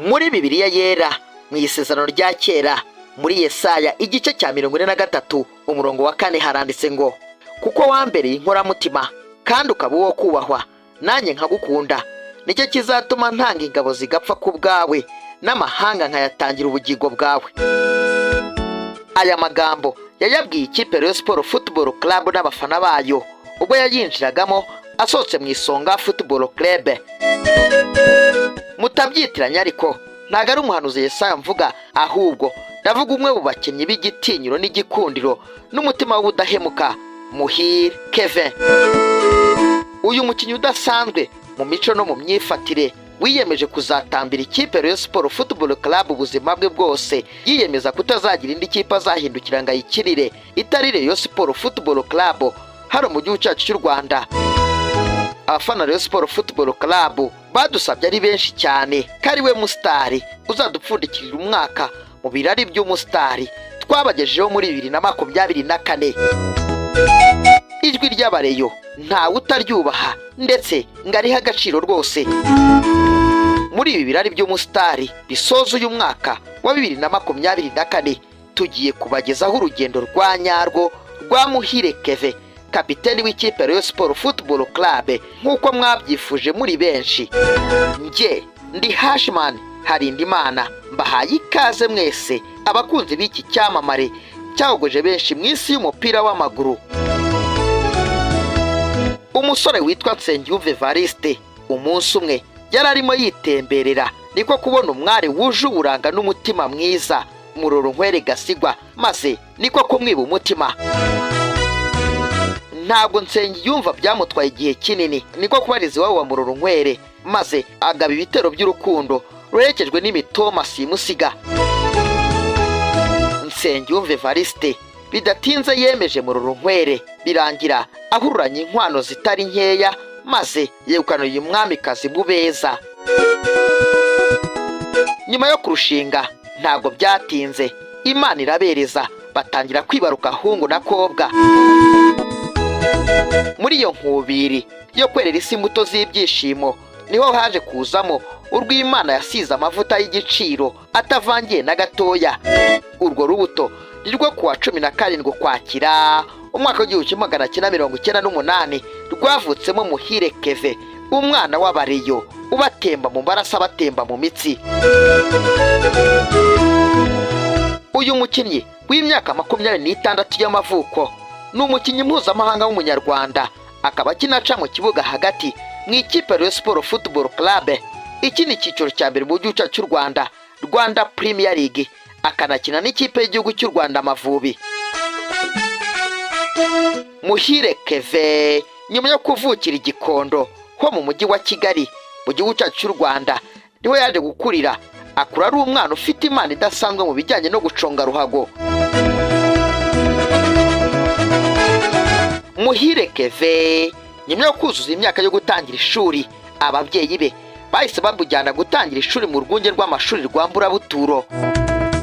Muri Bibiliya Yera, mu Isezerano rya Kera, muri Yesaya igice cya 43 umurongo wa 4, haranditse ngo: "Kuko wambereye inkoramutima kandi ukaba uwo kubahwa, nanjye nkagukunda, nicyo kizatuma ntanga ingabo zigapfa ku bwawe, n'amahanga nkayatangira ubugingo bwawe." Aya magambo yayabwiye ikipe Rayon Sport Football Club n'abafana bayo ubwo yayinjiragamo asohotse mu Isonga Football Club. Mutabyitiranya ariko, ntabwo ari umuhanuzi Yesaya mvuga, ahubwo ndavuga umwe mu bakinnyi b'igitinyiro n'igikundiro n'umutima w'ubudahemuka, Muhire Kevin. Uyu mukinnyi udasanzwe mu mico no mu myifatire, wiyemeje kuzatambira ikipe Rayon Sport Football Club ubuzima bwe bwose, yiyemeza kutazagira indi kipe azahindukira ngo ayikinire itari Rayon Sport Football Club hano mu gihugu cyacu cy'u Rwanda. Abafana Rayon Sport Football Club badusabye ari benshi cyane ko ari we musitari uzadupfundikirira umwaka mu birari by'umusitari twabagejejeho muri 2024. Ijwi ry'Abareyo ntawe utaryubaha ndetse ngo arihe agaciro rwose. Muri ibi birari by'umusitari bisoza uyu mwaka wa 2024, tugiye kubagezaho urugendo rwa nyarwo rwa Muhire Kevin, kapiteni w'ikipe Rayon Sport Football Club, nk'uko mwabyifuje muri benshi. Njye ndi Hashimani Harindimana, mbahaye ikaze mwese abakunzi b'iki cyamamare cyahogoje benshi mu isi y'umupira w'amaguru. Umusore witwa Nsengiyumva Evariste, umunsi umwe yari arimo yitemberera, niko kubona umwari wuje uburanga n'umutima mwiza, Murorunkwere Gasigwa, maze niko kumwiba umutima. Ntabwo Nsengiyumva byamutwaye igihe kinini, niko kubariza iwabo wa Murorunkwere, maze agaba ibitero by'urukundo ruherekejwe n'imitoma simusiga. Nsengiyumva Evariste bidatinze yemeje Murorunkwere, birangira ahururanye inkwano zitari nkeya, maze yegukana uyu mwamikazi mu beza. Nyuma yo kurushinga, ntabwo byatinze, Imana irabereza, batangira kwibaruka hungu na kobwa. Muri iyo nkubiri yo kwerera isi imbuto z'ibyishimo, niho haje kuzamo urw'Imana yasize amavuta y'igiciro atavangiye na gatoya. Urwo rubuto ni rwo kuwa 17 Ukwakira umwaka w'1998 rwavutsemo Muhire Kevin, umwana w'Abareyo ubatemba mu maraso, abatemba mu mitsi. Uyu mukinnyi w'imyaka 26 y'amavuko ni umukinnyi mpuzamahanga w'Umunyarwanda, akaba akina aca mu kibuga hagati mu ikipe Rayon Sport Football Club. Iki ni icyiciro cya mbere mu gihugu cyacu cy'u Rwanda, Rwanda Premier League, akanakina n'ikipe y'igihugu cy'u Rwanda, Amavubi. Muhire Kevin, nyuma yo kuvukira i Gikondo ho mu mujyi wa Kigali mu gihugu cyacu cy'u Rwanda, niho yaje gukurira, akura ari umwana ufite impano idasanzwe mu bijyanye no guconga ruhago. Muhire Kevin, nyuma yo kuzuza imyaka yo gutangira ishuri, ababyeyi be bahise bamujyana gutangira ishuri mu rwunge rw'amashuri rwa Mburabuturo.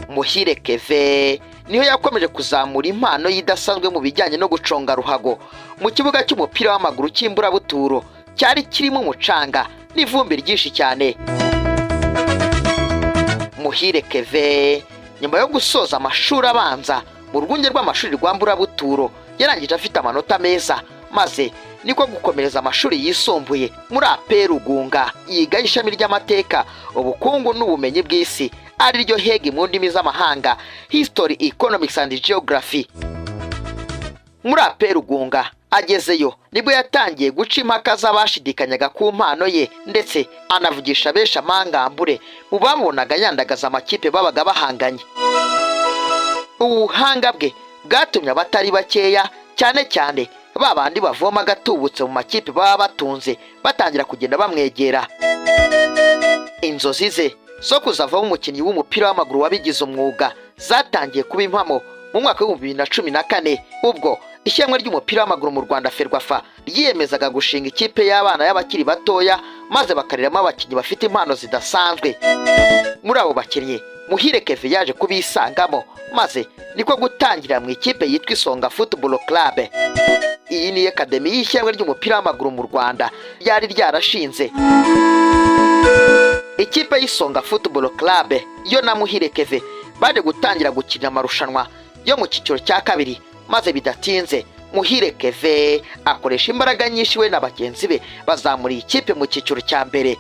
Muhire Kevin niho yakomeje kuzamura impano ye idasanzwe mu bijyanye no guconga ruhago mu kibuga cy'umupira w'amaguru cy'Imburabuturo cyari kirimo umucanga n'ivumbi ryinshi cyane. Muhire Kevin, nyuma yo gusoza amashuri abanza mu rwunge rw'amashuri rwa Mburabuturo, yarangije afite amanota meza, maze niko gukomereza amashuri yisumbuye muri APE Rugunga, yiga ishami ry'amateka, ubukungu n'ubumenyi bw'isi, ari ryo HEG mu ndimi z'amahanga, History, Economics and Geography. Muri APE Rugunga agezeyo, nibwo yatangiye guca impaka z'abashidikanyaga ku mpano ye, ndetse anavugisha benshi amangambure mu bamubonaga yandagaza amakipe babaga bahanganye. Ubuhanga bwe bwatumye abatari bakeya, cyane cyane ba bandi bavoma agatubutse mu makipe baba batunze, batangira kugenda bamwegera. Inzozi ze zo kuzavamo umukinnyi w'umupira w'amaguru wabigize umwuga zatangiye kuba impamo mu mwaka w'2014, ubwo ishyirahamwe ry'umupira w'amaguru mu Rwanda, FERWAFA, ryiyemezaga gushinga ikipe y'abana y'abakiri batoya, maze bakareramo abakinnyi bafite impano zidasanzwe. Muri abo bakinnyi, Muhire Kevin yaje kubisangamo, maze niko gutangira mu ikipe yitwa Isonga Football Club. Iyi ni academy y'ishyirahamwe ry'umupira w'amaguru mu Rwanda ryari ryarashinze. Ikipe y'Isonga Football Club yo na Muhire Kevin baje gutangira gukina amarushanwa yo mu cyiciro cya kabiri, maze bidatinze Muhire Kevin akoresha imbaraga nyinshi, we na bagenzi be bazamura iyi kipe mu cyiciro cya mbere.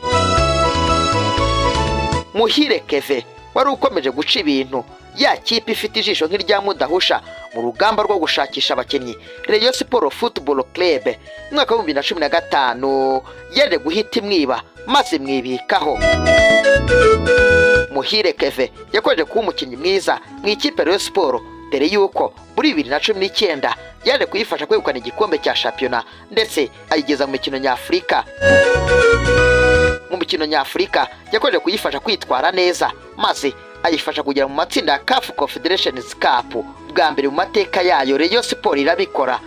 Muhire Kevin wari ukomeje guca ibintu, ya kipe ifite ijisho nk'irya mudahusha mu rugamba rwo gushakisha abakinnyi, Rayon Sport Football Club, mu mwaka wa 2015 yaje guhita imwiba maze imwibikaho. Muhire Kevin yakomeje kuba umukinnyi mwiza mu ikipe Rayon Sport, dore yuko muri 2019 yaje kuyifasha kwegukana igikombe cya shampiyona, ndetse ayigeza mu mikino nyafurika. Mu mikino nyafurika yakomeje kuyifasha kwitwara neza, maze ayifasha kugera mu matsinda ya CAF Confederations Cup bwa mbere mu mateka yayo. Rayon Sport irabikora.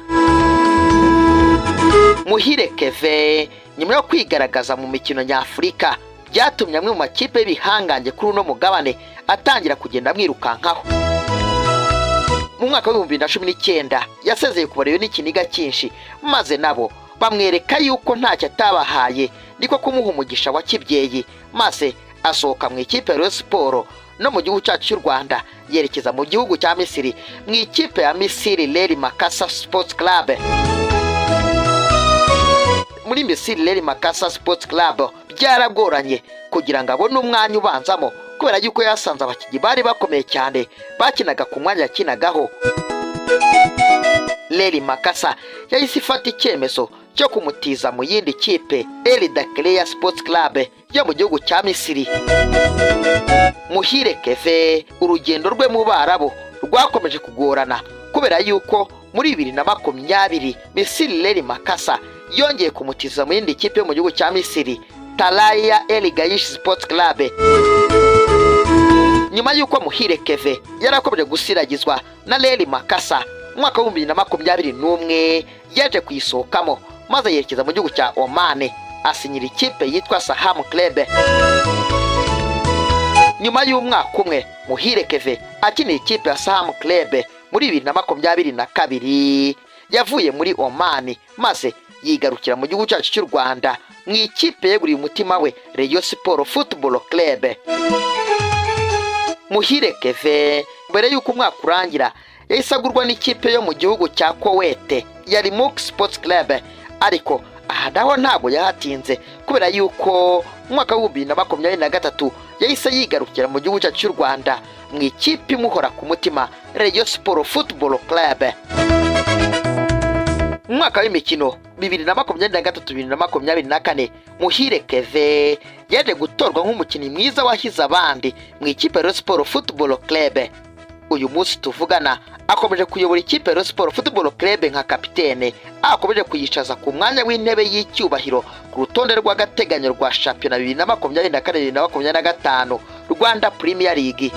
Muhire Kevin, nyuma yo kwigaragaza mu mikino nyafurika, byatumye amwe mu makipe y'ibihangange kuri uno mugabane atangira kugenda amwirukankaho. Mu mwaka wa 2019 yasezeye ku Bareyo n'ikiniga cyinshi, maze nabo bamwereka yuko ntacyo atabahaye, niko kumuha umugisha wa kibyeyi, maze asohoka mu ikipe ya Rayon Sport no mu gihugu cyacu cy'u Rwanda, yerekeza mu gihugu cya Misiri mu ikipe ya Misiri Leri Makasa Sports Club. Muri Misiri Leri Makasa Sports Club byaragoranye kugira ngo abone umwanya ubanzamo, kubera yuko yasanze abakinnyi bari bakomeye cyane bakinaga ku mwanya yakinagaho. Leri Makasa yahise ifata icyemezo cyo kumutiza mu yindi kipe, El Dakleya Sports Club yo mu gihugu cya Misiri. Muhire Kevin, urugendo rwe mu Barabu rwakomeje kugorana, kubera yuko muri 2020 Misiri Leri Makasa yongeye kumutiza mu yindi kipe yo mu gihugu cya Misiri, Talaya El Gayish Sports Club. Nyuma y'uko Muhire Kevin yarakomeje gusiragizwa na Leri Makasa, mu mwaka wa 2021 yaje kuyisohokamo, maze yerekeza mu gihugu cya Oman, asinyira ikipe yitwa Sahamu Club. Nyuma y'umwaka umwe Muhire Kevin akinira ikipe ya Sahamu Club, muri 2022 yavuye muri Oman, maze yigarukira mu gihugu cyacu cy'u Rwanda mu ikipe yeguriye umutima we, Rayon Sport Football Club. Muhire Kevin, mbere y'uko umwaka urangira, yahise agurwa n'ikipe yo mu gihugu cya Kuwait ya Rimuk Sports Club, ariko aha naho ntabwo yahatinze, kubera yuko mu mwaka wa 2023 yahise yigarukira mu gihugu cyacu cy'u Rwanda mu ikipe imuhora ku mutima, Rayon Sport Football Club. Mu mwaka w'imikino 2023 2024, Muhire Kevin yaje gutorwa nk'umukinnyi mwiza wahize abandi mu ikipe ya Rayon Sport Football Club. Uyu munsi tuvugana akomeje kuyobora ikipe ya Rayon Sport Football Club nka kapitene, aho akomeje kuyicaza ku mwanya w'intebe y'icyubahiro ku rutonde rw'agateganyo rwa shampiyona 2024 2025 Rwanda Premier League.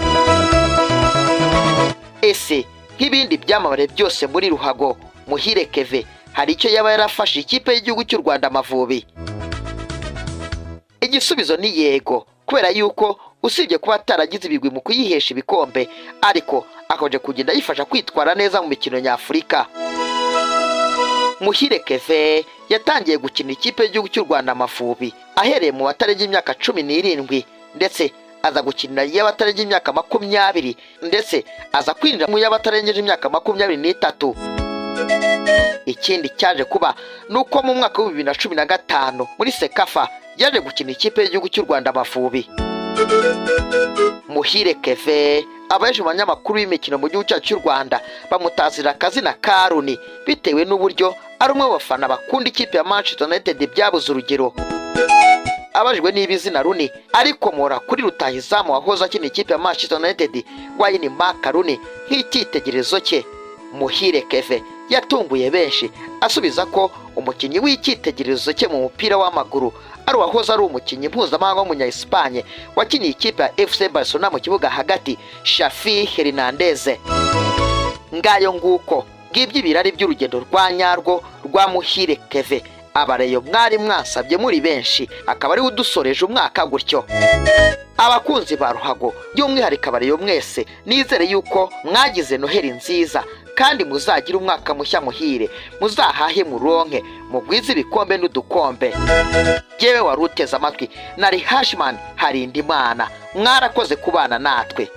Ese nk'ibindi byamamare byose muri ruhago, Muhire Kevin hari icyo yaba yarafashe ikipe y'igihugu cy'u Rwanda Amavubi? Igisubizo ni yego, kubera yuko usibye kuba ataragize ibigwi mu kuyihesha ibikombe, ariko akomeje kugenda yifasha kwitwara neza mu mikino nyafurika. Muhire Kevin yatangiye gukina ikipe y'igihugu cy'u Rwanda Amavubi ahereye mu batarengeje imyaka 17, ndetse aza gukinira iy'abatarengeje imyaka 20, ndetse aza kwinjira mu y'abatarengeje imyaka 23. Ikindi cyaje kuba ni uko mu mwaka wa 2015 muri CECAFA yaje gukina ikipe y'igihugu cy'u Rwanda Amavubi. Muhire Kevin, abenshi mu banyamakuru b'imikino mu gihugu cyacu cy'u Rwanda bamutazira akazina ka Rooney, bitewe n'uburyo ari umwe mu bafana bakunda ikipe ya Manchester United byabuze urugero. Abajijwe niba izina Rooney arikomora kuri rutahizamu wahoze akina ikipe ya Manchester United, Wayne Mark Rooney, nk'icyitegererezo cye, Muhire Kevin yatunguye benshi asubiza ko umukinnyi w'icyitegererezo cye mu mupira w'amaguru ari uwahoze ari umukinnyi mpuzamahanga w'umunya Espagne wakiniye ikipe ya FC Barcelona mu kibuga hagati, Xavi Hernandez. Ngayo nguko, ngibyo ibirari by'urugendo rwa nyarwo rwa Muhire Kevin abareyo mwari mwasabye muri benshi, akaba ariwe udusoreje umwaka gutyo. Abakunzi ba ruhago, by'umwihariko abareyo mwese, nizere yuko mwagize Noheli nziza. Kandi muzagire umwaka mushya muhire, muzahahe muronke, mugwize ibikombe n'udukombe. Yewe wari uteze amatwi, nari Hashimani Harindimana, mwarakoze kubana natwe.